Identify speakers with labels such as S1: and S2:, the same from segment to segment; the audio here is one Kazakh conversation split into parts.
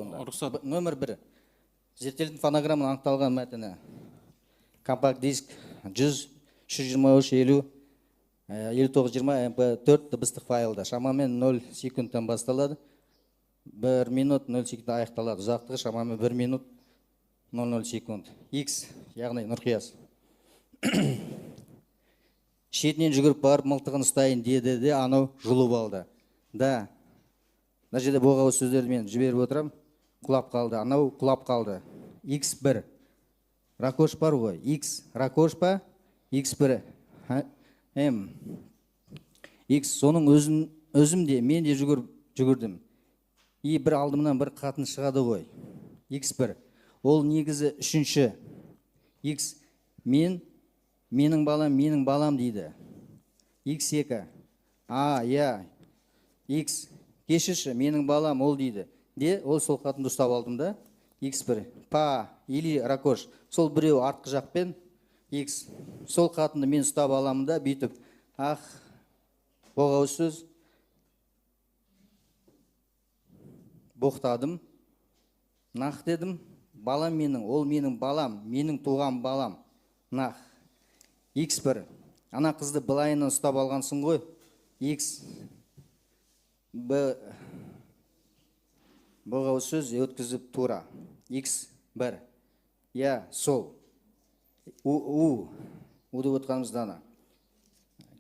S1: Онда.
S2: Рұқсат.
S1: Нөмір 1. Зерттелетін фонограмманың анықталған мәтіні. Компакт диск 100, 323, 50, 59, 20, MP4 дыбыстық файлда. Шамамен 0 секундтан басталады. 1 минут 0 секундта аяқталады. Ұзақтығы шамамен 1 минут 00 секунд. X, яғни Нұрқияс. Шетінен жүгіріп барып мылтығын ұстайын деді де, анау жұлып алды. Да. Мына жерде боғауыз сөздерді мен жіберіп отырамын. Құлап қалды, анау құлап қалды. X1. Ракош бар ғой. X ракош па? X1. Ха, М. X соның өзін, өзім де, мен де жүгірдім. И бір алдымнан бір қатын шығады ғой. X1. Ол негізі үшінші. X мен, менің балам, менің балам дейді. X2. А, иә. X кешірші, менің балам ол дейді. Де, ол сол қатынды ұстап алдым да. X1. Па, или ракош. Сол біреу артқы жақпен X. Сол қатынды мен ұстап аламын да, бүйтіп. Ах, боғауыз сөз. Боқтадым. Нах дедім. Балам менің, ол менің балам, менің туған балам. Нах. X1. Ана қызды былайынан ұстап алғансың ғой. X. Б. Боғауыз сөз өткізіп тура. X1. Я, сол. У, у. У деп отқанымыз дана.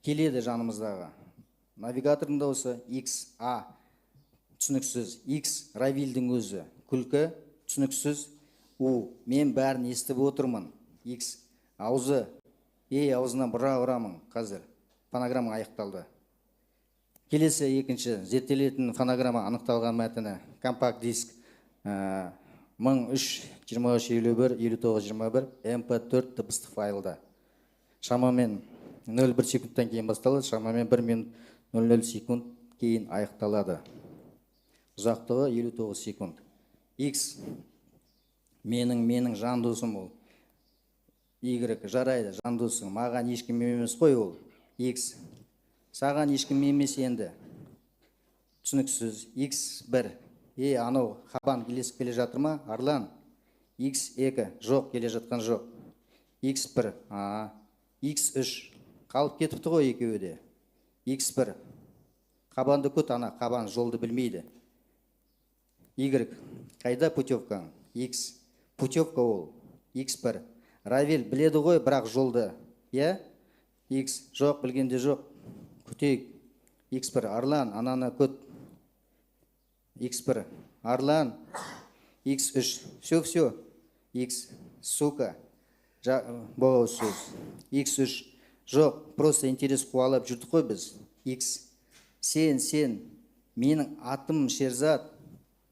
S1: Келеді жанымыздағы. Навигатордың дауысы X, А. Түсініксіз. X, Равильдің өзі. Күлкі, түсініксіз. У, мен бәрін естіп отырмын. X, аузы. Ей, аузынан бұра ұрамын қазір. Фонограмма аяқталды. Келесі екінші зерттелетін фонограмма анықталған мәтіні. Компакт диск, 1003, 23, 51, 59, 21, MP4 дыбыстық файлда. Шамамен 0,1 секундтан кейін басталады, шамамен 1 минут 00 секунд кейін аяқталады. Ұзақтығы 59 секунд. X менің жан досым ол. Y жарайды, жан досың, маған ешкім емес қой ол. X саған ешкім емес енді. Түсініксіз. X1. Ей, анау Хабан ілесіп келе жатыр ма? Арлан. X2. Жоқ, келе жатқан жоқ. X1. А, X3. Қалып кетіпті ғой екеуі де. X1. Қабанды күт, ана Қабан жолды білмейді. Y. Қайда путевкаң? X. Путевка ол. X1. Равиль біледі ғой, бірақ жолды. Иә? X. Жоқ, білгенде жоқ. Күтейік. X1. Арлан, ананы күт. X1. Арлан. X3. Все, все. X. Сука. Боғауыз сөз. X3. Жоқ, просто интерес қуалап жүрдік қой біз. X. Сен, сен. Менің атым Шерзат.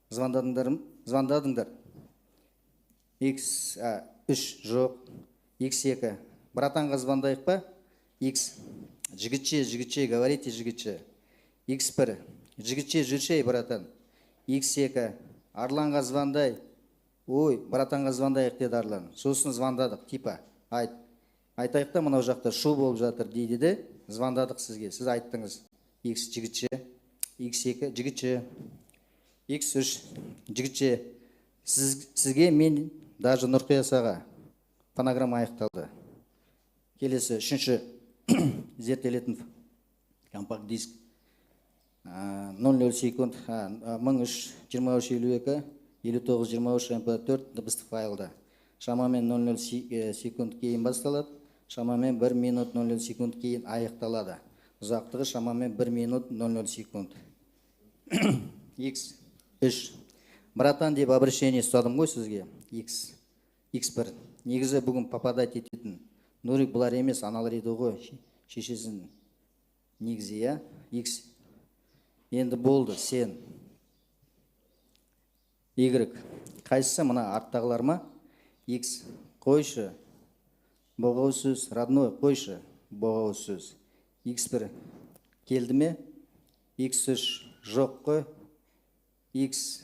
S1: Звондадыңдар, звондадыңдар. X, а, 3 жоқ. X2. Братанға звондайық па? X. Жігітше, жігітше, говорите жігітше. X1. Жігітше, жүршей, братан. X2. Арланға звондай. Ой, братанға звондайық деді Арлан. Сосын звондадық, типа, айт. Айтайық та, мынау жақта шу болып жатыр дейді де, звондадық сізге. Сіз айттыңыз. X жігітше, X2 жігітше, X3 жігітше. Сізге мен даже Нұрқияс аға. Фонограмма аяқталды. Келесі үшінші зерттелетін компакт диск. 00 секунд, 1003, 23, 52, 59, 23, MP4 дыбыстық файлда. Шамамен 00 секунд кейін басталады, шамамен 1 минут 00 секунд кейін аяқталады. Ұзақтығы шамамен 1 минут 00 секунд. X 3. Братан деп обращение ұстадым ғой сізге. X. X1. Негізі бүгін попадать ететін. Нурик бұлар емес, аналар еді ғой. Шешесін негізі, иә? X. Енді болды, сен. Y. Қайсысы, мына арттағылар ма? X. Қойшы. Боғауыз сөз, родной, қойшы. Боғауыз сөз. X1. Келді ме? X3. Жоқ қой. X.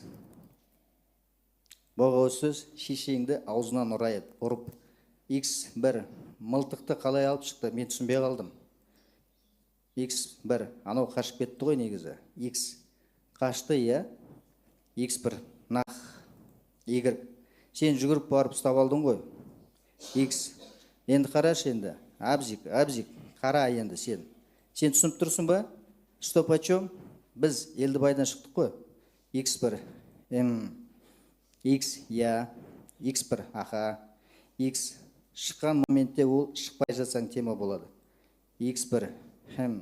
S1: Боғауыз сөз, шешеңді аузынан ұрайын, ұрып. X1. Мылтықты қалай алып шықты? Мен түсінбей қалдым. X1. Анау қашып кетті ғой негізі. X. Қашты, иә? X1. Нах. Y, сен жүгіріп барып ұстап алдың ғой. X, енді қарашы енді, Абзик, Абзик, қара енді сен. Сен түсініп тұрсың ба? Что почем? Біз Елдібайдан шықтық қой. X1, М, X, я, X1, аха. X, шыққан моментте ол шықпай жатсаң, тема болады. X1, хм,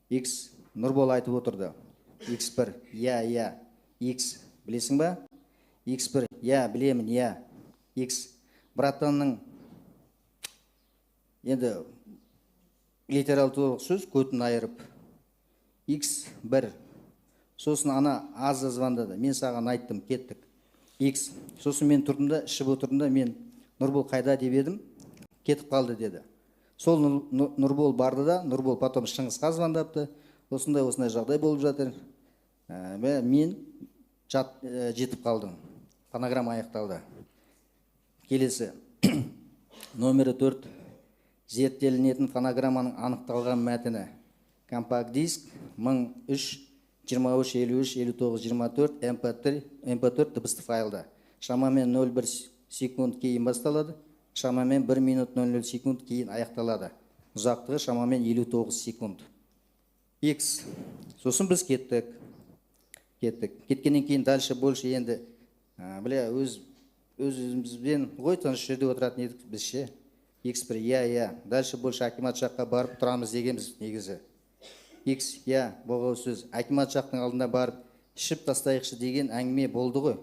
S1: X, Нұрбол айтып отырды. X1, иә, иә. X, білесің ба? X1, иә, білемін, иә. X, братанның енді литературалық сөз, көтін айырып. X1, сосын ана Аза звондады, мен саған айттым, кеттік. X, сосын мен тұрдым да, ішіп отырдым да, мен Нұрбол қайда деп едім, кетіп қалды деді. Сол Нұрбол барды да, Нұрбол потом Шыңғысқа звондапты, осындай осындай жағдай болып жатыр. Мен жетіп қалдым. Фонограмма аяқталды. Келесі, номері 4, зерттелінетін фонограмманың анықталған мәтіні: компакт диск 1003 23 53 59 24 mp3 mp4 дыбысты файлда, шамамен 0,1 секунд кейін басталады, шамамен 1 минут 00 секунд кейін аяқталады, ұзақтығы шамамен 59 секунд. X, сосын біз кеттік. Кеттік, кеткеннен кейін дальше больше енді бля, өз өз өзімізбен ғой, тыныш жерде отыратын едік біз ше. X1, иә, иә, дальше больше акимат жаққа барып тұрамыз дегенбіз негізі. X, иә, боғауыз сөз, акимат жақтың алдында барып ішіп тастайықшы деген әңгіме болды ғой.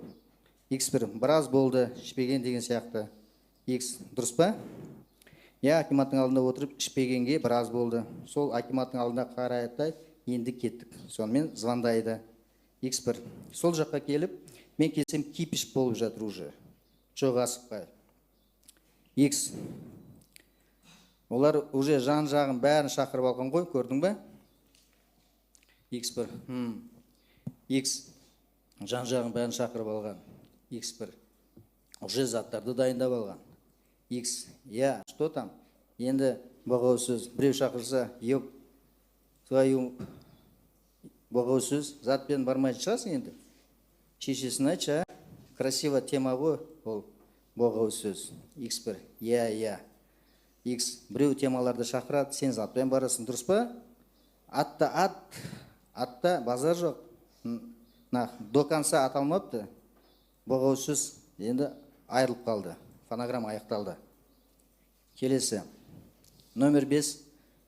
S1: X1, біраз болды ішпеген деген сияқты. X, дұрыс па? Иә, акиматтың алдында отырып ішпегенге біраз болды. Сол акиматтың алдында қаратай енді кеттік. Сонымен звондайды. X1, сол жаққа келіп, мен келсем, кипиш болып жатыр уже. Жоқ, асықпай. X, олар уже жан жағын бәрін шақырып алған ғой, көрдің ба? X1, X, жан жағын бәрін шақырып алған. X1, уже заттарды дайындап алған. X, иә, что там? Енді боғауыз сөз, біреу шақырса, еп твою, боғауыз сөз, затпен бармайтын шығарсың енді. Шешесін айтшы, а? Красиво тема ғой ол, боғауыз сөз. X1, иә, иә. X, біреу темаларды шақырады, сен затпен барасың, дұрыс па? Атта ат, атта базар жоқ. На, до конца аталмапты. Боғауыз сөз, енді айырылып қалды. Фонограмма аяқталды. Келесі. Номер 5,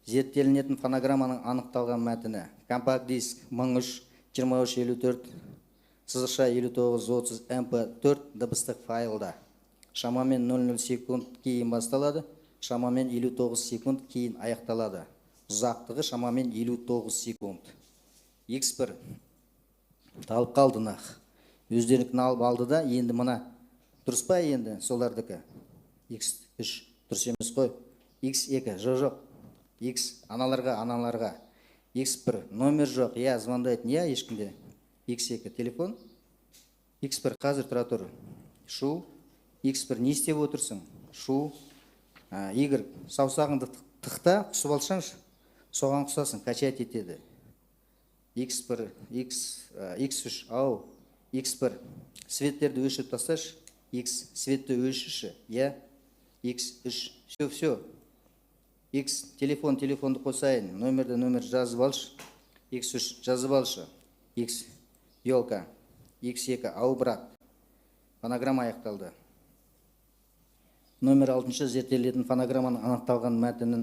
S1: зерттелінетін фонограмманың анықталған мәтіні: компакт диск 1003 23 54 сызықша 59 30 mp4 дыбыстық файлда, шамамен 00 секунд кейін басталады, шамамен 59 секунд кейін аяқталады, ұзақтығы шамамен 59 секунд. X1, талып қалды нах, өздерінікін алып алды да енді мына, дұрыс па енді солардікі? X3, дұрыс емес қой. X2, жоқ, жоқ. X, аналарға, аналарға. X1, номер жоқ, иә, звондайтын, иә, ешкімде. X2, телефон. X1, қазір, тұра тұр. Шу. X1, не істеп отырсың? Шу. Y, саусағыңды тықта, құсып алсаңшы, соған құсасың, качать етеді. X1, X, X3, ау. X1, светтерді өшіріп тасташы. X, светті өшірші, иә. X3, все, все. X, телефон, телефонды қосайын, номерді, номер жазып алшы. X3, жазып алшы. X, елка. X2, ау, брат. Фонограмма аяқталды. Номер алтыншы, зерттелетін фонограмманың анықталған мәтінін: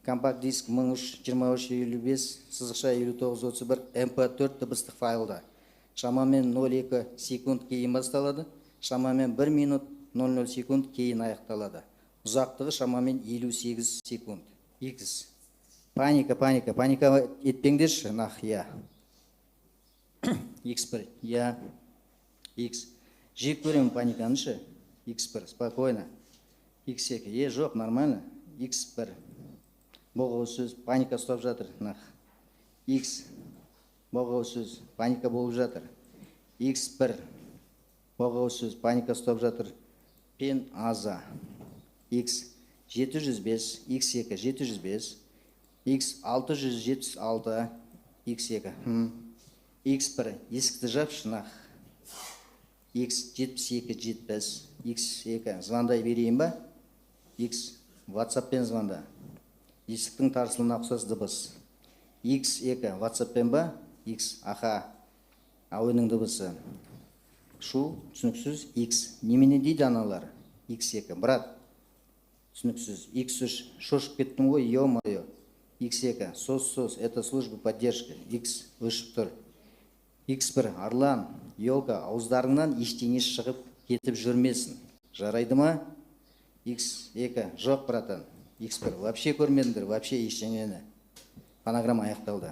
S1: компакт диск 1003 23 55 сызықша 59 31 mp4 дыбыстық файлда, шамамен 02 секунд кейін басталады, шамамен 1 минут 00 секунд кейін аяқталады, ұзақтығы шамамен 58 секунд. X, паника, паника, паника етпеңдерші нах, иә. X1, иә. X, жек көремін паниканы ше. X1, спокойно. X2, е, жоқ, нормально. X1, боғауыз сөз, паника ұстап жатыр нах. X, боғауыз сөз, паника болып жатыр. X1, боғауыз сөз, паника ұстап жатыр. Пен аза. X 705, X2 705, X 676, X2, X1, есікті жапшы нах. X 72 70. X2, звондай берейін ба? X, WhatsAppпен звонда. Есіктің тарсылына ұқсас дыбыс. X2, WhatsAppпен ба? X, аха. Әуеннің дыбысы. Шу, түсініксіз. X, немене дейді аналар? X2, брат. Түсініксіз. X3, шошып кеттім ғой, ё-моё. X2, сос, сос, это служба поддержки. X өшіп тұр. X1, Арлан, елка, ауыздарыңнан ештеңе шығып кетіп жүрмесін. Жарайды ма? X2, жоқ, братан. X1, вообще көрмедіңдер, вообще ештеңені. Фонограмма аяқталды.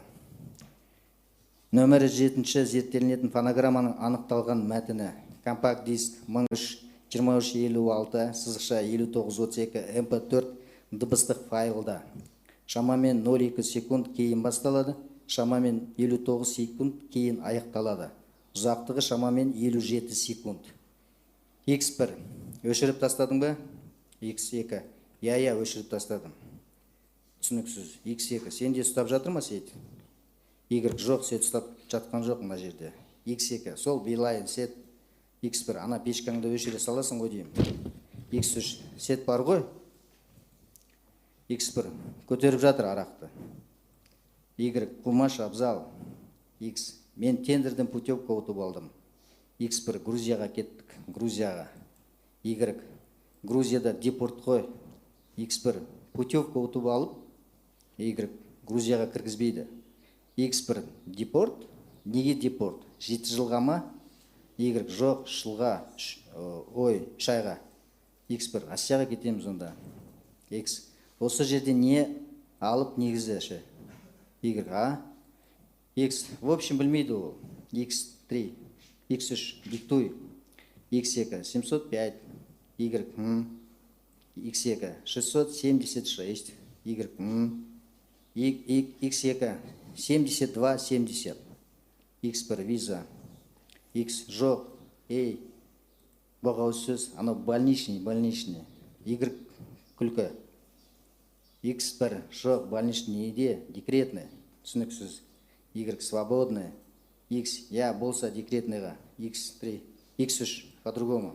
S1: Нөмірі жетінші зерттелінетін фонограмманың анықталған мәтіні. Компакт диск 1003 2356 сызықша 5932 MP4 дыбыстық файлда. Шамамен 0,2 секунд кейін басталады, шамамен 59 секунд кейін аяқталады. Ұзақтығы шамамен 57 секунд. X1, өшіріп тастадың ба? X2, иә, өшіріп тастадым. Түсініксіз. X2, сен де ұстап жатыр ма сеть? Y, жоқ, сеть ұстап жатқан жоқ мына жерде. X2, сол Билайн сеть. X1, ана печкаңды өшіре саласың ғой деймін. X3, сеть бар ғой. X1, көтеріп жатыр арақты. Y, қумаш Абзал. X, мен тендерден путевка ұтып алдым. X1, Грузияға кеттік, Грузияға. Y, Грузияда депорт қой. X1, путевка ұтып алып, Y, Грузияға кіргізбейді. X1, депорт? Неге депорт? 7 жылға ма? Y, жоқ, 3 жылға, ой, 3 айға. X1, Россияға кетеміз онда. X, осы жерде не алып негізі ше? Y, а? X, в общем, білмейді ол. X3, X3, диктуй. X2, 705, Y, X2, 676, Y, X2, 72, 70. X1, виза. X, жоқ, ей, боғауыз сөз, анау больничный, больничный. Y, күлкі. X1, жоқ, больничный неде, декретный, түсініксіз. Y, свободный. X, я болса декретныйға. X3, X3, по-другому.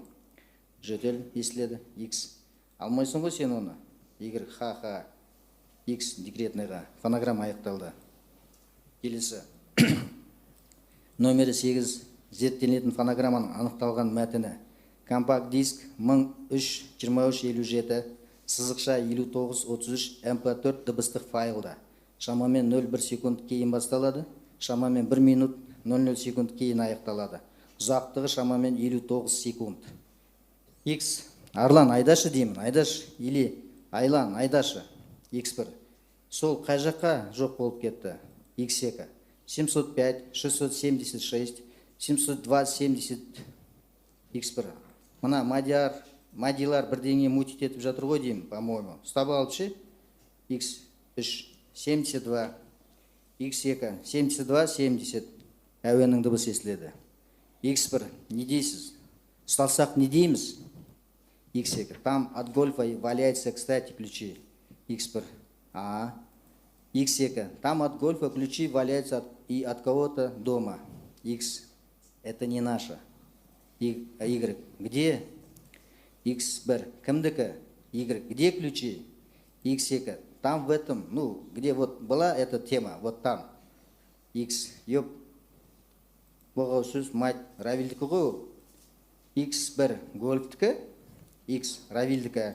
S1: Жөтел естіледі. X, алмайсың ғой сен оны. Y, ха ха. X, декретныйға. Фонограмма аяқталды. Келесі. Номері 8 зерттелінетін фонограмманың анықталған мәтіні. Компакт диск 1003 2357 сызықша 59 33 MP4 дыбыстық файлда. Шамамен 0,1 секунд кейін басталады, шамамен 1 минут 00 секунд кейін аяқталады. Ұзақтығы шамамен 59 секунд. X, Арлан, айдашы деймін, айдашы, или Айлан, айдашы. X1, сол қай жаққа жоқ болып кетті? X2, 705 676 702 70. X1, мына Мадияр, Мадилар бірдеңе мутить етіп жатыр ғой деймін, по-моему. Ұстап алып ше. X3, 72. X2, 72 70. Әуеннің дыбысы естіледі. X1, не дейсіз? Ұсталсақ, не дейміз? X2, там от гольфа валяются, кстати, ключи. X1, а. X2, там от гольфа ключи валяются и от кого-то дома. X, это не наша. Y, где? X1, кімдікі? Y, где ключи? X2, там в этом, ну, где вот была эта тема, вот там. X, ёп, боғауыз сөз, мать, Равильдікі ғой ол. X1, гольфтікі, X, Равильдікі,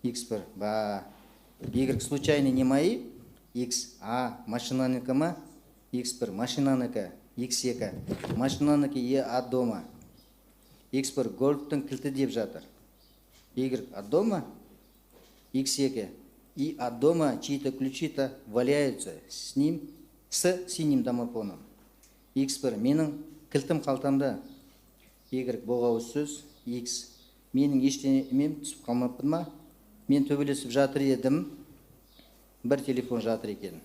S1: X1, ба, Y, случайно не мои? X, а, машинанікі ма? X1, машинанікі, X2, машинанікі е от дома. X1, гольфтің кілті деп жатыр. Y, от дома? X2, и от дома чьи-то ключи-то валяются с ним, с синим домофоном. X1, менің кілтім қалтамда. Y, боғауыз сөз, X, менің ештеңем түсіп қалмаппын ма? Мен төбелесіп жатыр едім, бір телефон жатыр екен.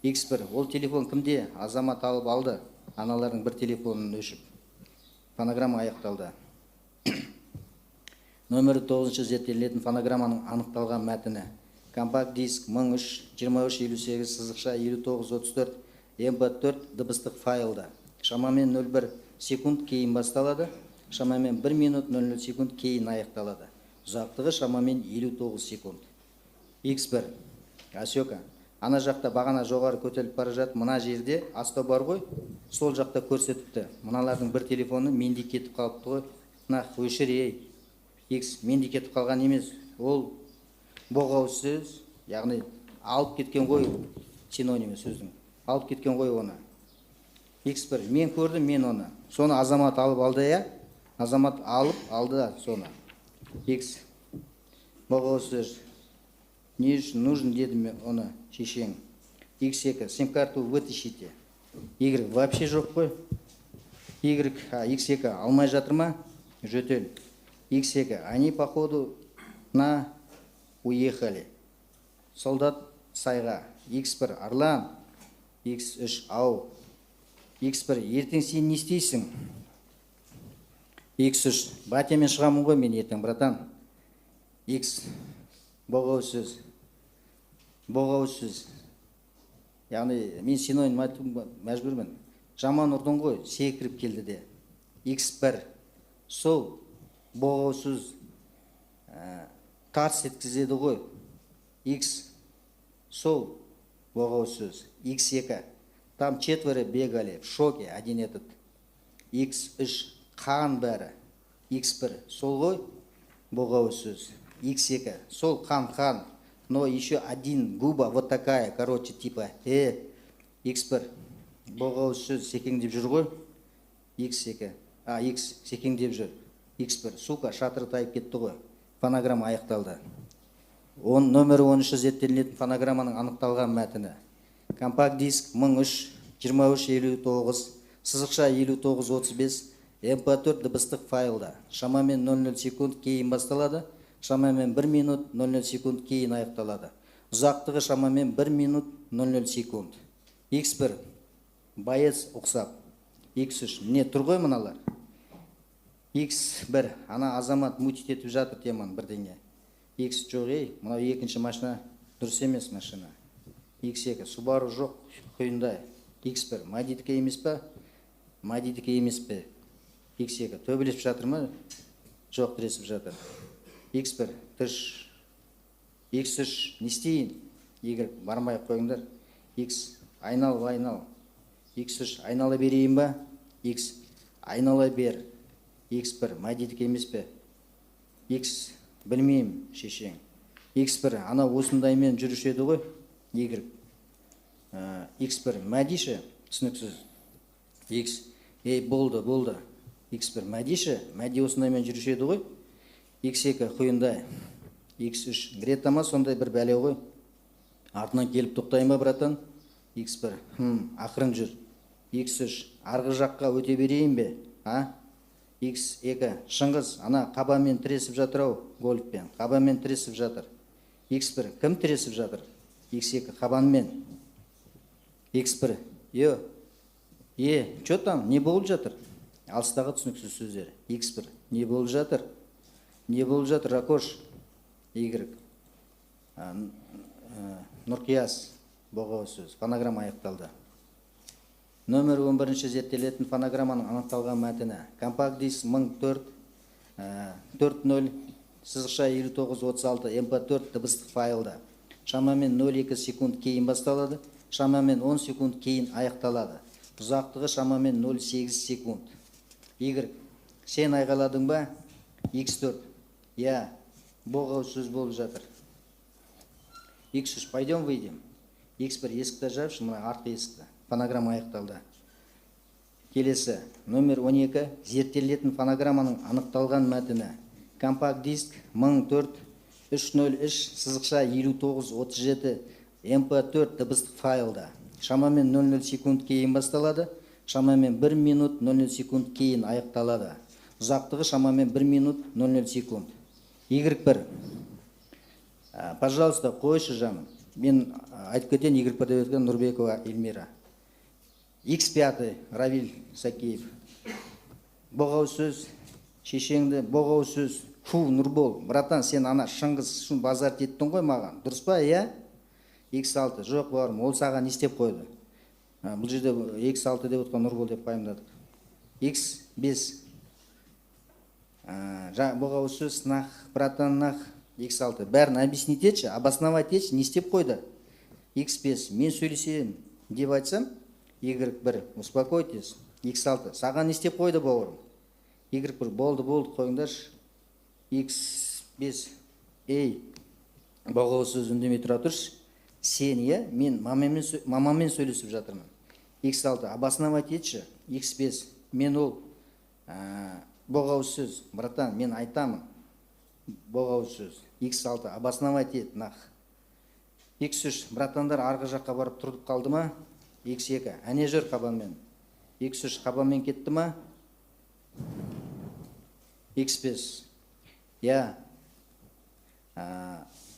S1: X1, ол телефон кімде? Азамат алып алды, аналардың бір телефонын өшіп. Фонограмма аяқталды. Нөмірі тоғызыншы зерттелінетін фонограмманың анықталған мәтіні. Компакт диск 1003 2358 сызықша 59 34 MP4 дыбыстық файлда. Шамамен 0,1 секунд кейін басталады, шамамен 59 секунд кейін аяқталады. Ұзақтығы шамамен 57 секунд. Шамамен 1 минут 00 секунд кейін аяқталады. Ұзақтығы шамамен 59 секунд. X1. Асека. Ана жақта бағана жоғары көтеріліп бара жатып, мына жерде астау бар ғой, сол жақта көрсетіпті. Мыналардың бір телефоны менде кетіп қалыпты ғой. Мына өшір, ей. X менде кетіп қалған емес. Ол боғауыз сөз, яғни алып кеткен ғой, синонимі сөздің. Алып кеткен ғой оны. X1. Мен көрдім, мен оны. Соны Азамат алып алды, иә? Азамат алып алды соны. X. Боғауыз сөз. Не үшін нужен деді мен оны шешең. X2. Сим-карту вытащите. Y вообще жоқ қой. Y, а, X2 алмай жатыр ма? Жөтел. X2. Они, походу, на уехали. Солдат сайға. X1. Арлан. X3. Ау. X1. Ертең сен не істейсің? X3. Батямен шығамын ғой мен ертең, братан. X. Боғауыз сөз. Боғауыз сөз. Яғни мен синоним айтуға мәжбүрмін. Жаман ұрдың ғой, секіріп келді де. X1. Сол боғауыз сөз тарс еткізеді ғой. X. Сол боғауыз сөз. X2. Там четверо бегали, в шоке, один этот. X3. Қан бәрі. X1. Сол ғой, боғауыз сөз. X2. Сол қан, қан. Но еще один губа вот такая, короче, типа, X1. Боғауыз сөз секеңдеп жүр ғой. X2. А, X секеңдеп жүр. X1. Сука, шатыры тайып кетті ғой. Фонограмма аяқталды. Он, нөмірі 13 зерттелінетін фонограмманың анықталған мәтіні. Компакт диск 1003 23 59 сызықша 59 35 MP4 дыбыстық файлда. Шамамен 00 секунд кейін басталады, шамамен 1 минут 00 секунд кейін аяқталады. Ұзақтығы шамамен 1 минут 00 секунд. X1 боец ұқсап. X3 міне тұр ғой мыналар. X1 ана Азамат мутить етіп жатыр теманы бірдеңе. X жоқ, ей, мынау екінші машина дұрыс емес машина. X2 Субару жоқ, Hyundai. X1 Мадидікі емес па? Мадидікі емес пе? X2 төбелесіп жатыр ма? Жоқ, тіресіп жатыр. X1 тыш. X3 не істейін? Y бармай ақ қойыңдар. X айнал, айнал. X3 айнала берейін ба? X айнала бер. X1 Мадидікі емес пе? X білмеймін, шешең. X1 ана осындаймен жүруші еді ғой. Y X1 Мәдиші түсініксіз. X ей, болды, болды. X1 Мәдиші, Мәди осындаймен жүруші еді ғой. X2 Hyundai. X3 Грета ма, сондай бір бәле ғой. Артынан келіп тоқтайын ба, братан? X1 ақырын жүр. X3 арғы жаққа өте берейін бе? А? X2 Шыңғыс ана қабамен тіресіп жатыр ау, гольфпен. Қабанмен тіресіп жатыр. X1 кім тіресіп жатыр? X2 қабанмен. X1 е, е, че там, не болып жатыр? Алыстағы түсініксіз сөздер. X1 не болып жатыр? Не болып жатыр, Ракош? Y. Нұрқияс боғауыз сөз. Фонограмма аяқталды. Нөмір 11 зерттелетін фонограмманың анықталған мәтіні. Компакт диск 1004 40 сызықша 59 36 MP4 дыбыстық файлда. Шамамен 0,2 секунд кейін басталады, шамамен 10 секунд кейін аяқталады. Ұзақтығы шамамен 0,8 секунд. Y сен айғайладың ба? X4 иә, боғауыз сөз болып жатыр. X3 пойдем выйдем. X1 есікті жапшы, мына артқы есікті. Фонограмма аяқталды. Келесі номер 12 зерттелетін фонограмманың анықталған мәтіні. Компакт диск 1004 303 сызықша 59 37 MP4 дыбыстық файлда. Шамамен 00 секунд кейін басталады, шамамен 1 минут 00 секунд кейін аяқталады. Ұзақтығы шамамен 1 минут 00 секунд. Y1 пожалуйста, қойшы, жаным. Мен айтып кетейін, Y1 деп өткен Нұрбекова Эльмира. X5 Равиль Сакеев. Боғауыз сөз, шешеңді боғауыз сөз. Фу, Нұрбол, братан, сен ана Шыңғыс үшін базар еттің ғой маған. Дұрыс па, иә? X6, жоқ, бауырым, ол саған не істеп қойды? Бұл жерде X6 деп отқан Нұрбол деп пайымдадық. X5 Боғауыз сөз, нах, братан, нах. X6, бәрін объяснить етші, обосновать етші, не істеп қойды? X5, мен сөйлесемін деп айтсам, Y1, успокойтесь. X6, саған не істеп қойды, бауырым? Y1, болды, болды, қойыңдаршы. X5, ей, боғауыз сөз, үндемей тұра тұршы. Сен, иә, мен мамаммен сөйлесіп жатырмын. X6, обосновать етші. X5, мен ол, боғауыз сөз, братан, мен айтамын. Боғауыз сөз. X6, обосновать ет, нах. X3, братандар арғы жаққа барып тұрып қалды ма? X2, әне жүр қабанмен. X3, қабанмен кетті ма? X5, иә,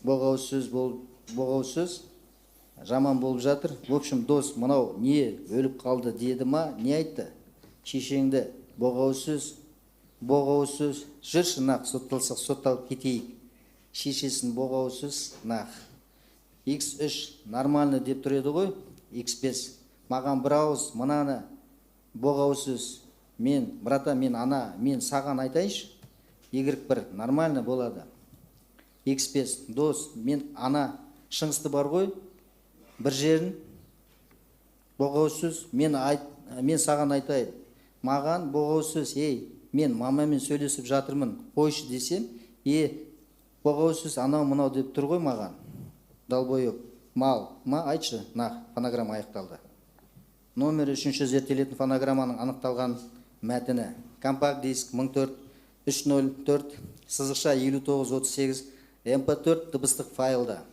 S1: боғауыз сөз бол, боғауыз сөз жаман болып жатыр. В общем, дос, мынау не өліп қалды деді ма, не айтты? Шешеңді, боғауыз сөз, боғауыз сөз, жүрші, нах, сотталсақ, сотталып кетейік. Шешесін, боғауыз сөз, нах. X3, нормально деп тұр еді ғой. X5, маған бір ауыз мынаны, боғауыз сөз, мен, братан, мен ана, мен саған айтайыншы. Y1, нормально болады. X5, дос, мен ана Шыңғысты бар ғой, бір жерін, боғауыз сөз, мен айт, мен саған айтайын. Маған, боғауыз сөз, ей, мен мамамен сөйлесіп жатырмын, қойшы десем, е, боғауыз сөз, анау мынау деп тұр ғой маған. Долбоеб, мал ма, айтшы, нах. Фонограмма аяқталды. Номері үшінші зерттелетін фонограмманың анықталған мәтіні. Компакт диск 1004 304 сызықша 5938 MP4 дыбыстық файлда.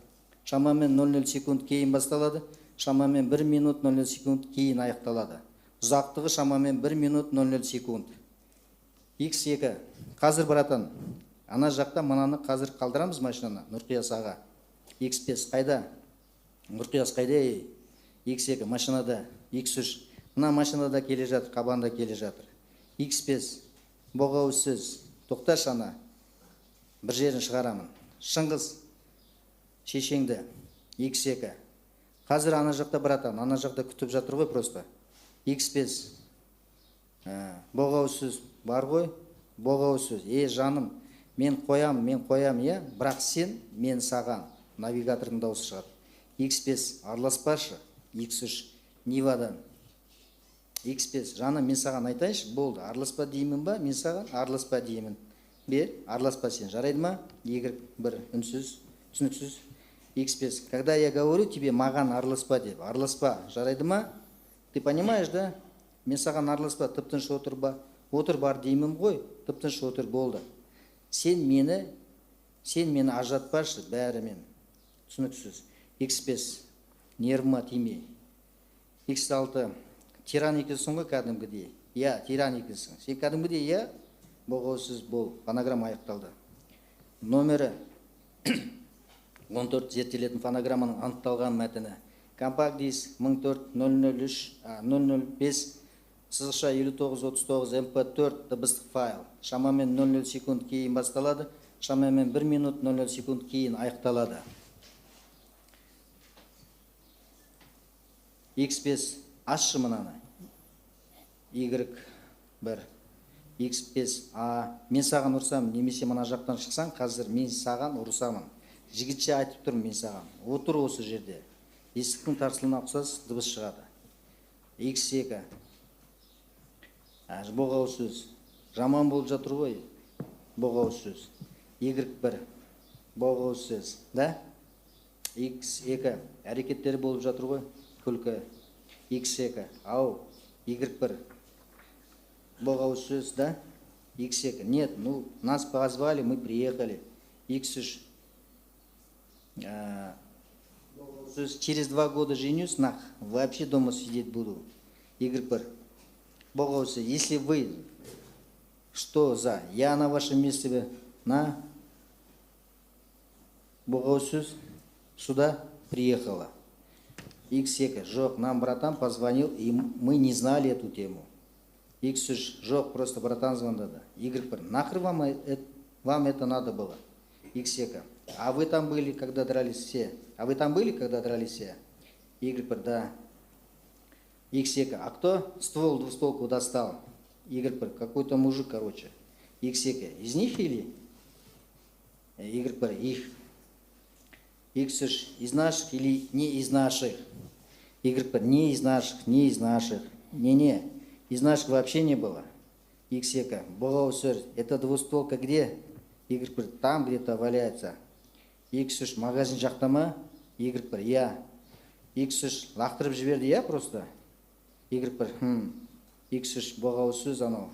S1: Шамамен 00 секунд кейін басталады, шамамен 1 минут 00 секунд кейін аяқталады. Ұзақтығы шамамен 1 минут 00 секунд. X2, қазір, братан, ана жақта мынаны қазір қалдырамыз машинаны, Нұрқияс аға. X5, қайда? Нұрқияс қайда, ей? X2, машинада. X3, мына машинада келе жатыр, қабанда келе жатыр. X5, боғауыз сөз, тоқташы, ана бір жерін шығарамын. Шыңғыс, шешеңді. X2, қазір ана жақта, братан, ана жақта күтіп жатыр ғой просто. X5, боғауыз сөз бар ғой, боғауыз сөз, е, жаным, мен қоям, мен қоям, иә, бірақ сен, мен саған, навигатордың дауысы шығады. X5, араласпашы. X3, Нивадан. X5, жаным, мен саған айтайыншы, болды, араласпа деймін ба, мен саған араласпа деймін бе, араласпа сен, жарайды ма? Y1, үнсіз, түсініксіз. X5, когда я говорю тебе, маған араласпа деп, араласпа, жарайды ма? Ты понимаешь, да? Мен саған араласпа, тып тыныш отыр ба, отыр бар деймін ғой, тып тыныш отыр, болды. Сен мені ажыратпашы бәрімен. Түсініксіз. X5, нервыма тиме. X6, тиран екенсің ғой кәдімгідей, иә, тиран екенсің сен кәдімгідей, иә, боғауыз бол. Фонограмма аяқталды. Номері 14 зерттелетін фонограмманың анықталған мәтіні. Компакт диск 1004 003 005 сызықша 5939 MP4 дыбыстық файл. Шамамен 00 секунд кейін басталады, шамамен 1 минут 00 секунд кейін аяқталады. X5, ашшы мынаны. Y1, X5, а, мен саған ұрсам немесе мына жақтан шықсаң, қазір мен саған ұрсамын. Жігітше айтып тұрмын мен саған. Отыр осы жерде. Есіктің тарсылына ұқсас дыбыс шығады. X2, боғауыз сөз. Жаман болып жатыр ғой, боғауыз сөз. Y1, боғауыз сөз, да? X2, әрекеттері болып жатыр ғой, күлкі. X2, ау, Y1, боғауыз сөз, да? X2, нет, ну, нас позвали, мы приехали. X3, сөз, через 2 года женюсь, нах, вообще дома сидеть буду. Y1, боғауыз сөз, если вы, что за, я на вашем месте бы, на, боғауыз сөз, сюда приехала. X2, жоқ, нам братан позвонил, и мы не знали эту тему. X3, жоқ, просто братан звондады. Y1, нахер вам это надо было? X2, а вы там были, когда дрались все? А вы там были, когда дрались все? Y1, да. X2, а кто ствол двустволку достал? Y1, какой-то мужик, короче. X2 из них или Y1 их? X3 из наших или не из наших? Y1 не из наших, не из наших. Не-не, из наших вообще не было. X2 боғауыз, это двустволка где? Y1 там где-то валяется. X3 магазин жақта ма? Y1 иә. X3 лақтырып жіберді, иә, просто. Y1 хм. X3 боғауыз сөз анау.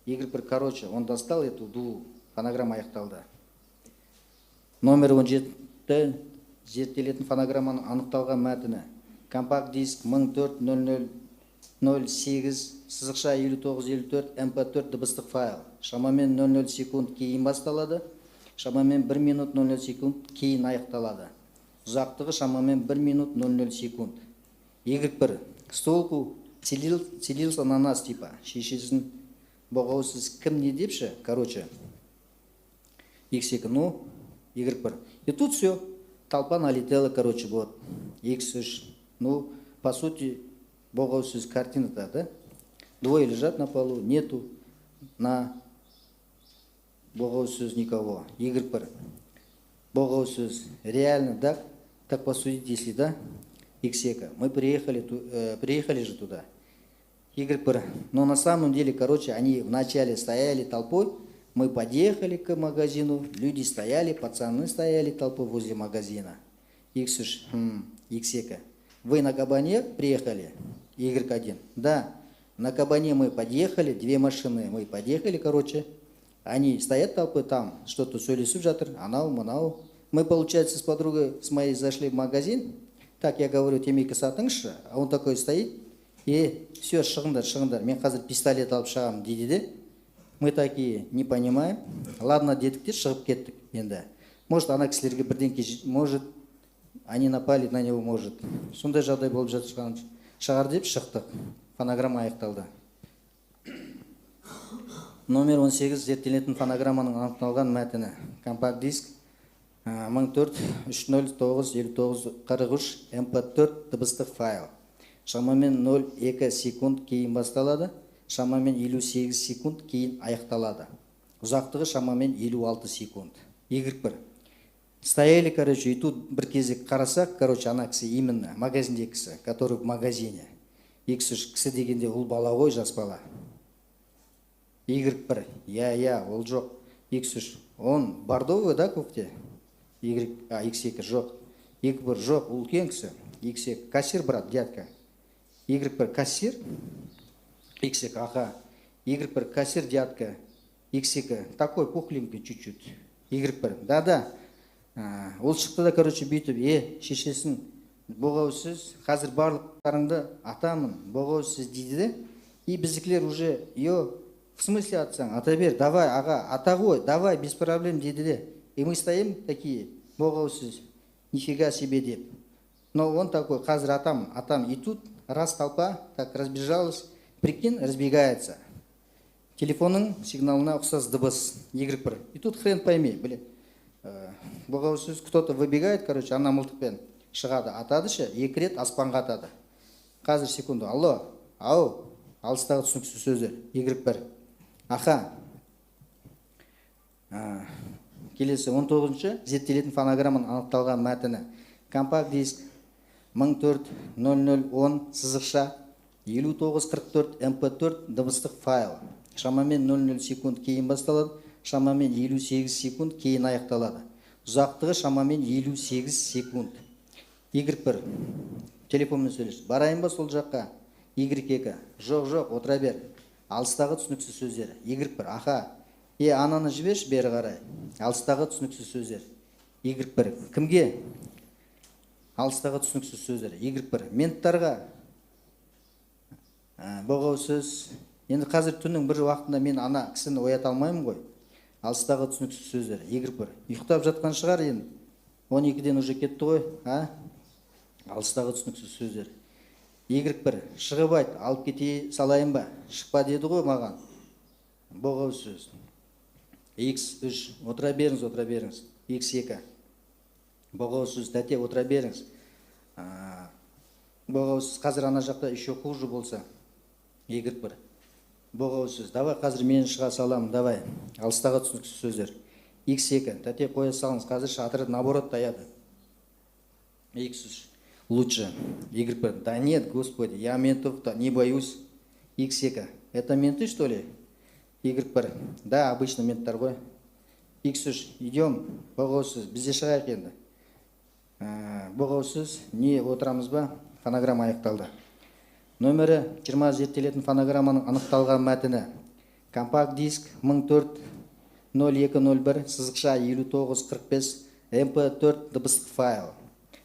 S1: Y1, короче, он достал эту ду, фонограмма аяқталды. Номер 17 зерттелетін фонограмманың анықталған мәтіні. Компакт диск 140008 сызықша 5954 MP4 дыбыстық файл. Шамамен 00 секунд кейін басталады, шамамен 1 минут 00 секунд кейін аяқталады. Ұзақтығы шамамен 1 минут 00 секунд. Y1 с толку целился на нас типа. Шешесін, боғауыз, кім не депші, короче. X2, ну, Y1. И тут все, толпа налетела, короче, вот. X3, ну, по сути, боғауыз, картина-то, да? Двое лежат на полу, нету на боғауыз никого. Y1. Боғауыз, реально, да? Так посудить, если, да? X2. Мы приехали, приехали же туда. Y1. Но на самом деле, короче, они вначале стояли толпой, мы подъехали к магазину, люди стояли, пацаны стояли толпой возле магазина. X, хм, X2. Вы на кабане приехали? Y1. Да, на кабане мы подъехали, две машины мы подъехали, короче. Они стоят толпой там, что-то сөйлесіп жатыр, анау, мынау. Мы, получается, с подругой с моей зашли в магазин. Так, я говорю, темекі сатыңызшы. А он такой стоит, и все, шығыңдар, шығыңдар, мен қазір пистолет алып шығамын дейді де. Мы такие не понимаем. Ладно дедік те, шығып кеттік енді. Может, ана кісілерге бірдеңке, может, они напали на него, может. Сондай жағдай болып жатқан шығар деп шықтық. Фонограмма аяқталды. Номер 18 зерттелетін фонограмманың анықталған мәтіні. Компакт диск 1004 309 59 43 MP4 дыбыстық файл. Шамамен 0,2 секунд кейін басталады, шамамен 58 секунд кейін аяқталады. Ұзақтығы шамамен 56 секунд. Y1. Стояли, короче, и тут бір кезек қарасақ, короче, ана кісі именно, магазиндегі кісі, который в магазине. X3 кісі дегенде ол бала ғой, жас бала. Y1, иә, иә, ол жоқ. X3, он бордовый, да, кофте? Y, а, X2 жоқ. Y1 жоқ, ол үлкен кісі. X2, кассир, брат, дядька. Y1 кассир, X2, аха. Y1 кассир, дядька. X2, такой пухленький чуть-чуть. Y1, да-да. Ол шықты да, короче, бүйтіп, е, шешесін, боғауыз, қазір барлықтарыңды атамын, боғауыз дейді де. И біздікілер уже, е, в смысле атсаң, ата бер, давай, аға, ата ғой, давай, без проблем деді де. И мы стоим такие, боғауыз, нифига себе деп. Но он такой, қазір атам, атам. И тут раз толпа так разбежалась, прикинь, разбегается. Телефонның сигналына ұқсас дыбыс, Y1. И тут хрен пойми, блин. Боғауыз, кто-то выбегает, короче, ана мылтықпен шығады, атады ше, екі рет аспанға атады. Қазір, секунду, алло, ау, алыстағы түсініксіз сөздер, Y1. Аха. Келесі 19-шы зерттелетін фонограмманың анықталған мәтіні. Компакт диск 140010 сызықша 5944 MP4 дыбыстық файл. Шамамен 00 секунд кейін басталады, шамамен 58 секунд кейін аяқталады. Ұзақтығы шамамен 58 секунд. Y1 телефонмен сөйлес. Барайын ба сол жаққа? Y2 жоқ, жоқ, отыра бер. Алыстағы түсініксіз сөздер. Y1 аха. Е, ананы жіберші бері қарай. Алыстағы түсініксіз сөздер. Y1 кімге? Алыстағы түсініксіз сөздер. Y1 менттарға. Боғауыз сөз. Енді қазір түннің бір уақытында мен ана кісіні оята алмаймын ғой. Алыстағы түсініксіз сөздер. Y1 ұйықтап жатқан шығар енді. 12-ден уже кетті ғой, а? Алыстағы түсініксіз сөздер. Y1 шығып айт, алып кете салайын ба? Шықпа деді ғой маған. Боғауыз сөз. X3 отыра беріңіз, отыра беріңіз. X2 боғауыз сөз, тәте, отыра беріңіз. Боғауыз, қазір ана жақта еще хуже болса. Y1 Боғауыз сөз. Давай, қазір мен шыға саламын, давай. Алыстағы түсініксіз сөздер. X2. Тәте, қоя салыңыз, қазір шатыры наоборот таяды. X3. Лучше. Y1. Да нет, господи, я ментов не боюсь. X2. Это менты, что ли? Y1. Да, обычно менттар ғой. X3. Идем. Боғауыз сөз. Біз де шығайық енді. Боғауыз сөз. Не, отырамыз ба? Фонограмма аяқталды. Нөмірі 20 зерттелетін фонограмманың анықталған мәтіні. Компакт диск 1004 0201 сызықша 5945 MP4 дыбыстық файл.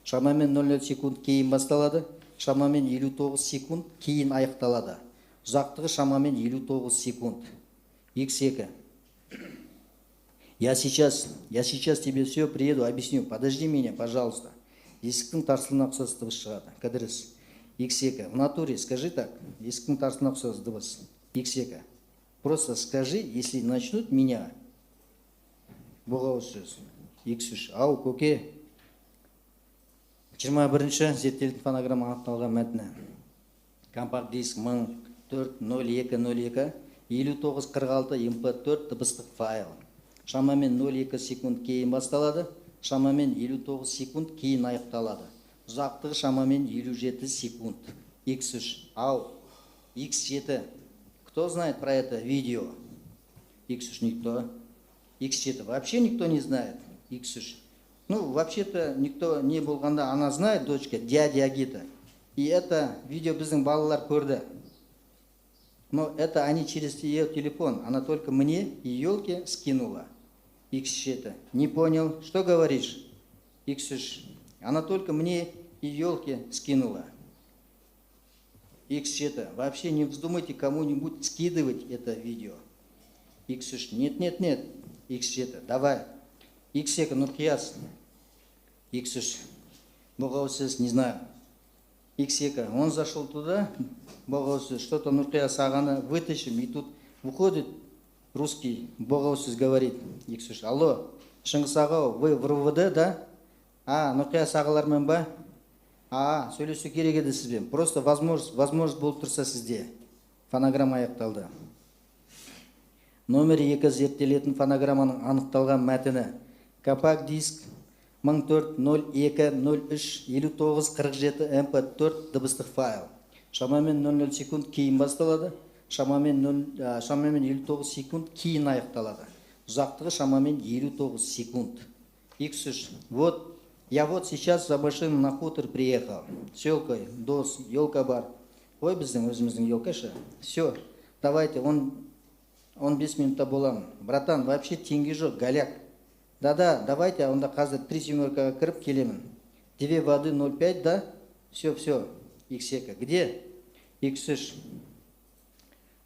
S1: Шамамен 00 секунд кейін басталады, шамамен 59 секунд кейін аяқталады. Ұзақтығы шамамен 59 секунд. X2. Я сейчас тебе все приеду, объясню. Подожди меня, пожалуйста. Есіктің тарсылына ұқсас дыбыс шығады. Кідіріс. X2. В натуре скажи так. Есіктің тарсылына ұқсас дыбыс. X2. Просто скажи, если начнут меня. Боғауыз сөз. X3. Ау, көке. 21-ші зерттелетін фонограмма анықталған мәтіні. Компакт диск 1004 02 02 59 46 MP4 дыбыстық файл. Шамамен 02 секунд кейін басталады, шамамен 59 секунд кейін аяқталады. Ұзақтығы шамамен 57 секунд. X3. Ау, X7. Кто знает про это видео? X3 никто. X7 вообще никто не знает. X3. Ну, вообще-то никто не болғанда, она знает, дочка, дядя Агита. И это видео біздің балалар көрді. Но это они через ее телефон. Она только мне и елке скинула. X7. Не понял. Что говоришь? X3. Она только мне и елке скинула. X7. Вообще не вздумайте кому-нибудь скидывать это видео. X3. Нет, нет, нет. X7. Давай. X2. Нуркияс. X3. Боғауыз, не знаю. X2. Он зашел туда, боғауыз, что-то Нуркияс ағаны вытащим, и тут выходит русский, боғауыз говорит, X3. Алло, Шыңғыс аға, вы в РУВД, да? А, Нұрқияс ағалармен ба? А, сөйлесу керек еді сізбен. Просто возможность болып тұрса сізде. Фонограмма аяқталды. Номер 2 зерттелетін фонограмманың анықталған мәтіні. Компакт диск 1004 02 03 59 47 MP4 дыбыстық файл. Шамамен 00 секунд кейін басталады, шамамен 0, шамамен 59 секунд кейін аяқталады. Ұзақтығы шамамен 59 секунд. X3. Вот, я вот сейчас за машину на хутор приехал. С елкой, дос, елка бар. Ой, біздің өзіміздің елка ше. Все, давайте, он 5 минутта боламын. Братан, вообще теңге жоқ, голяк. Да-да, давайте, онда қазір три семеркаға кіріп келемін. Две воды 0,5, да? Все, все. X2. Где? X3.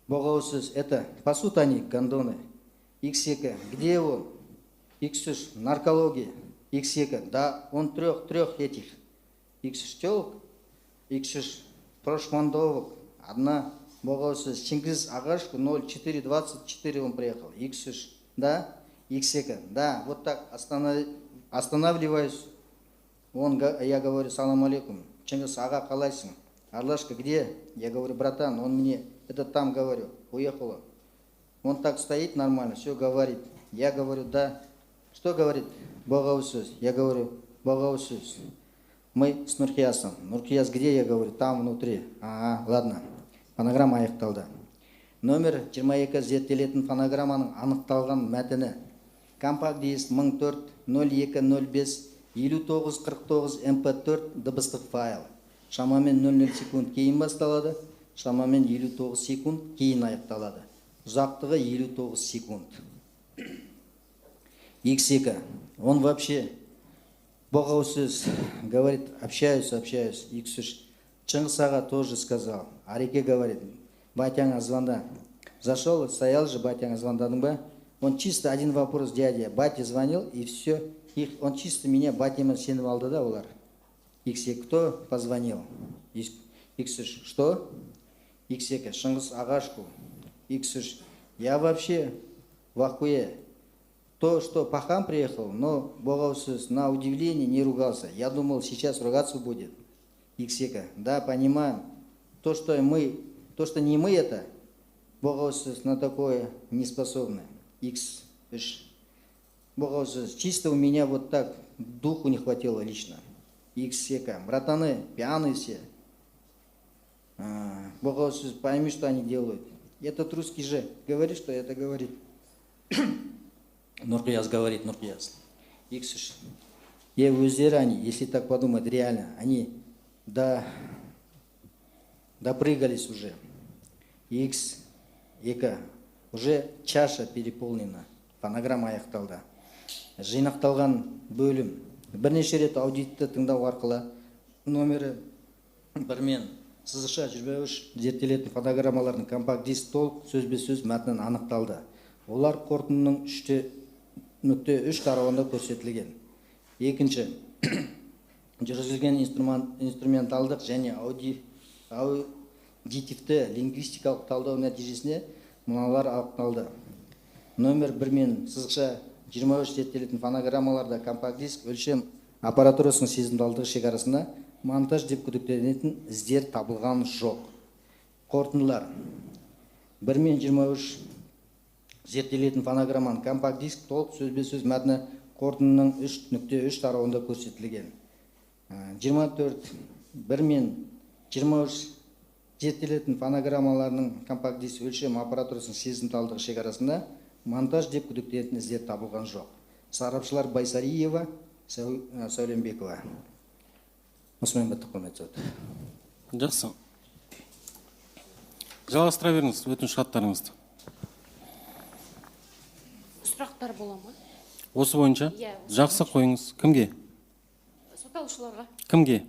S1: Боғауыз, это пасут они, гондоны. X2. Где он? X3. Наркология. X2. Да, он трех этих. X3 телок, X3 прошмандовок. Одна. Боғауыз, Чингиз Агашку 0424 он приехал. X3. Да? X2. Да, вот так останавливаюсь. Я говорю: салам алейкум. Чингиз аға, қалайсың? Арлашка где? Я говорю: братан, он мне, это там, говорю, уехала. Он так стоит нормально, все говорит. Я говорю: да. Что говорит? Боғауыз. Я говорю, боғауыз. Мы с Нуркиясом. Нуркияс где? Я говорю, там внутри. Ага, ладно. Фонограмма аяқталды. Номер 22 зерттелетін фонограмманың анықталған мәтіні. Компакт диск 1004 02 05 59 49 MP4 дыбыстық файл. Шамамен 00 секунд кейін басталады, шамамен 59 секунд кейін аяқталады. Ұзақтығы 59 секунд. X2. Он вообще боғауыз говорит, общаюсь, общаюсь. X3. Чыңғыс аға тоже сказал. Ареке говорит, батяңа звонда. Зашел, стоял же, батяңа звондадың ба? Он чисто один вопрос дядя. Батя звонил, и все. Их, он чисто меня батяма сеніп алды да олар. X2, кто позвонил? X3, что? X2, Шыңғыс Ағашку. X3, я вообще в ахуе. То, что пахан приехал, но боғауыз на удивление не ругался. Я думал, сейчас ругаться будет. X2, да, понимаем. То, что мы, то, что не мы это, Боғауыз на такое не способны. X3. Боғауыз, чисто у меня вот так духу не хватило лично. X2. Братаны, пьяные все. Боғауыз, пойми, что они делают. Этот русский же говорит, что это говорит. Нұрқияс говорит, Нұрқияс. X3. И өздері они, если так подумать, реально, они допрыгались уже. X2. Уже чаша переполнена. Фонограмма аяқталды. Жинақталған бөлім. Бірнеше рет аудитті тыңдау арқылы номері 1 мен сызықша 23 зерттелетін фонограммалардың компакт диск толық сөзбе-сөз мәтінін анықталды. Олар қорытындының 3.3 тарауында көрсетілген. Екінші, жүргізілген инструменталдық және аудитивті лингвистикалық талдау нәтижесінде мыналар анықталды. Номер 1 мен сызықша 23 зерттелетін фонограммаларда компакт диск өлшем аппаратурасының сезімталдығы шекарасында монтаж деп күдіктелетін іздер табылған жоқ. Қорытындылар. 1 мен 23 зерттелетін фонограмманың компакт диск толық сөзбе-сөз мәтіні қорытындының 3.3 тарауында көрсетілген. 24 1 мен 23 зерттелетін фонограммаларының компакт диск өлшем аппаратурасының сезімталдығы шекарасында монтаж деп күдіктелетін іздер табылған жоқ. Сарапшылар Байсариева, Сәуленбекова. Осымен бітті, құрметті сот.
S2: Жақсы. Жалғастыра беріңіз өтініш хаттарыңызды.
S3: Сұрақтар бола ма?
S2: Осы бойынша?
S3: Иә, осы.
S2: Жақсы, қойыңыз. Кімге?
S3: Сотталушыларға.
S2: Кімге?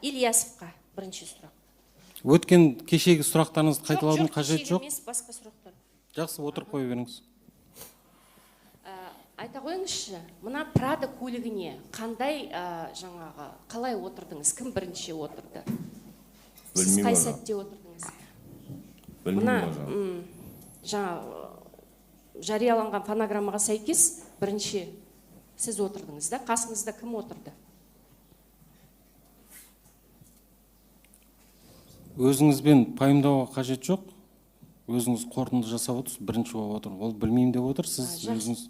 S3: Ильясовқа бірінші сұрақ.
S2: Өткен кешегі сұрақтарыңызды қайталаудың
S3: Жоқ,
S2: қажеті
S3: кешегі
S2: жоқ.
S3: емес, басқа сұрақтар.
S2: Жақсы, отырып қоя беріңіз.
S3: Айта қойыңызшы, мына Прада көлігіне қандай, жаңағы, қалай отырдыңыз? Кім бірінші отырды? Сіз
S4: Білмеймін
S3: қай
S4: оны.
S3: сәтте отырдыңыз?
S4: Білмеймін
S3: Мына
S4: оны.
S3: Жаңа жарияланған фонограммаға сәйкес бірінші сіз отырдыңыз да, қасыңызда кім отырды?
S2: Өзіңізбен пайымдауға қажет жоқ. Өзіңіз қорытынды жасап отырсыз, бірінші болып отыр. Ол білмеймін деп отыр, сіз
S3: Жақсы.
S2: өзіңіз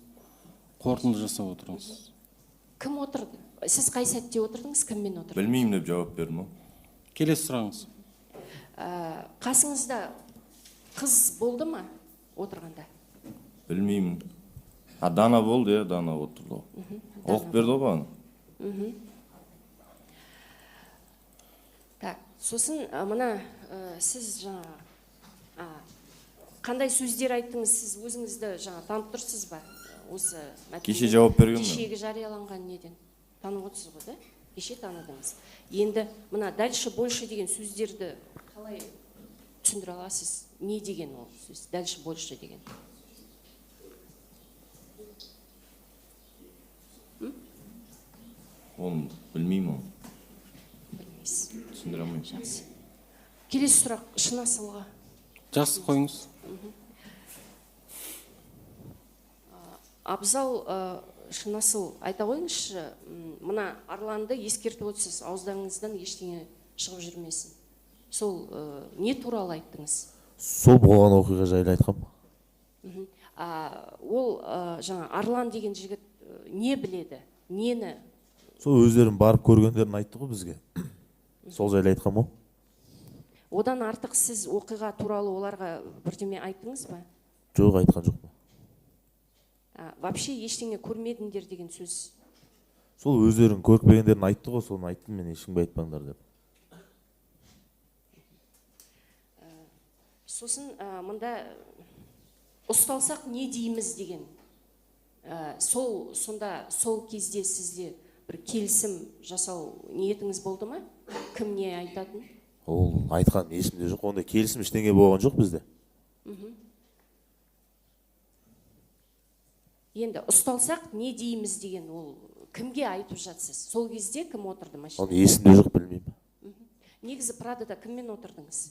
S2: қорытынды жасап отырыңыз.
S3: Кім отырды? Сіз қай сәтте отырдыңыз, кіммен отырдыңыз?
S4: Білмеймін деп жауап бердім ғой.
S2: Келесі сұрағыңыз.
S3: Қасыңызда қыз болды ма отырғанда?
S4: Білмеймін. А, Дана болды, иә, Дана отырды ғой. Оқып берді ғой бағана.
S3: Так, сосын мына сіз жаңа қандай сөздер айттыңыз, сіз өзіңізді жаңа танып тұрсыз ба? Осы мәтінде?
S4: Кеше жауап бергенмін.
S3: Кешегі жарияланған неден танып отырсыз ғой, да? Кеше таныдыңыз. Енді мына дальше больше деген сөздерді қалай түсіндіре аласыз? Не деген ол сөз? Дальше больше деген.
S4: Оны білмеймін оны.
S3: Білмейсіз.
S4: Түсіндіре алмаймын.
S3: Жақсы. Келесі сұрақ Шынасылға.
S2: Жақсы, қойыңыз.
S3: Абзал, Шынасыл, айта қойыңызшы, мына Арланды ескертіп отырсыз, ауыздарыңыздан ештеңе шығып жүрмесін. Сол не туралы айттыңыз?
S5: Сол болған оқиға жайлы айтқам.
S3: Ол жаңа Арлан деген жігіт не біледі? Нені?
S5: Сол өздерін барып көргендерін айтты ғой бізге. Сол жайлы айтқам ғой.
S3: Одан артық сіз оқиға туралы оларға бірдеме айттыңыз ба?
S5: Жоқ, айтқан жоқпын.
S3: Вообще ештеңе көрмедіңдер деген сөз.
S5: Сол өздерін көріп келгендерін айтты ғой, соны айттым мен, ешкімге айтпаңдар деп.
S3: Сосын мында ұсталсақ не дейміз деген. Сонда сол кезде сізде бір келісім жасау ниетіңіз болды ма? Кім не айтатын?
S5: Ол айтқан есімде жоқ, ондай келісім ештеңе болған жоқ бізде.
S3: Енді ұсталсақ не дейміз деген ол кімге айтып жатсыз? Сол кезде кім отырды машинада?
S5: Оны есімде жоқ, білмеймін.
S3: Негізі Прадада кіммен отырдыңыз?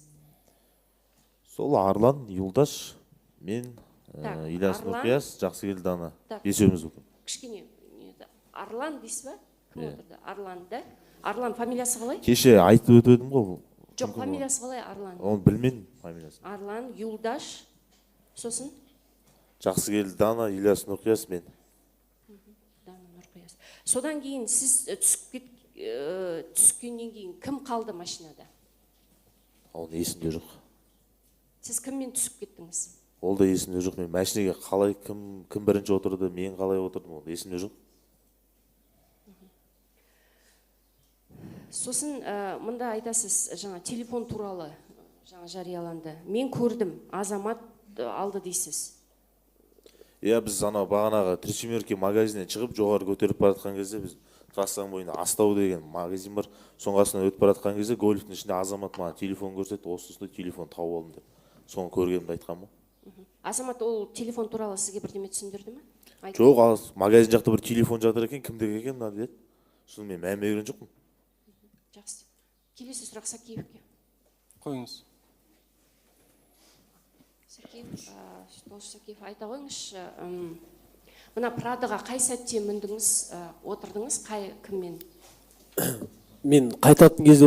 S5: Сол Арлан, Юлдаш, мен,
S3: Так,
S5: Ильяс
S3: Арлан.
S5: Нұрқияс, Жақсыгелді Дана.
S3: Так.
S5: Бесеуміз отырдық.
S3: Кішкене не еді? Арлан дейсіз ба? Кім
S5: Иә.
S3: отырды? Арлан да? Арлан фамилиясы қалай?
S5: Кеше айтып өтіп едім ғой, бұл
S3: Жоқ, фамилиясы қалай, Арлан?
S5: Оны білмедім фамилиясын.
S3: Арлан, Юлдаш, сосын?
S5: Жақсы келді, Дана, Ильяс, Нұрқияс, мен.
S3: Дана, Нұрқияс. Содан кейін сіз түсіп кет, түскеннен кейін кім қалды машинада?
S5: Оны есімде жоқ.
S3: Сіз кіммен түсіп кеттіңіз?
S5: Ол да есімде жоқ. Мен машинеге қалай, кім кім бірінші отырды, мен қалай отырдым, ол есімде жоқ.
S3: Сосын мында айтасыз, жаңа телефон туралы жаңа жарияланды, мен көрдім, Азамат алды дейсіз.
S5: Иә, біз анау бағанағы «Три семерки» магазинінен шығып, жоғары көтеріп бара жатқан кезде, біз трассаның бойында «Астау» деген магазин бар, соның қасынан өтіп бара жатқан кезде гольфтің ішінде Азамат маған телефон көрсетті, осы осындай телефон тауып алдым деп. Соны көргенімді айтқанмын ғой.
S3: Азамат ол телефон туралы сізге бірдеме түсіндірді ме? Айтты.
S5: Жоқ, ал магазин жақта бір телефон жатыр екен, кімдікі екен мына деді. Соны мен мән берген жоқпын.
S3: Жақсы. Келесі сұрақ Сакиевке.
S2: Қойыңыз.
S3: Сакиев, Толыш Сакиев, айта қойыңызшы, мына Прадоға қай сәтте міндіңіз, отырдыңыз, қай кіммен?
S6: Мен қайтатын кезде.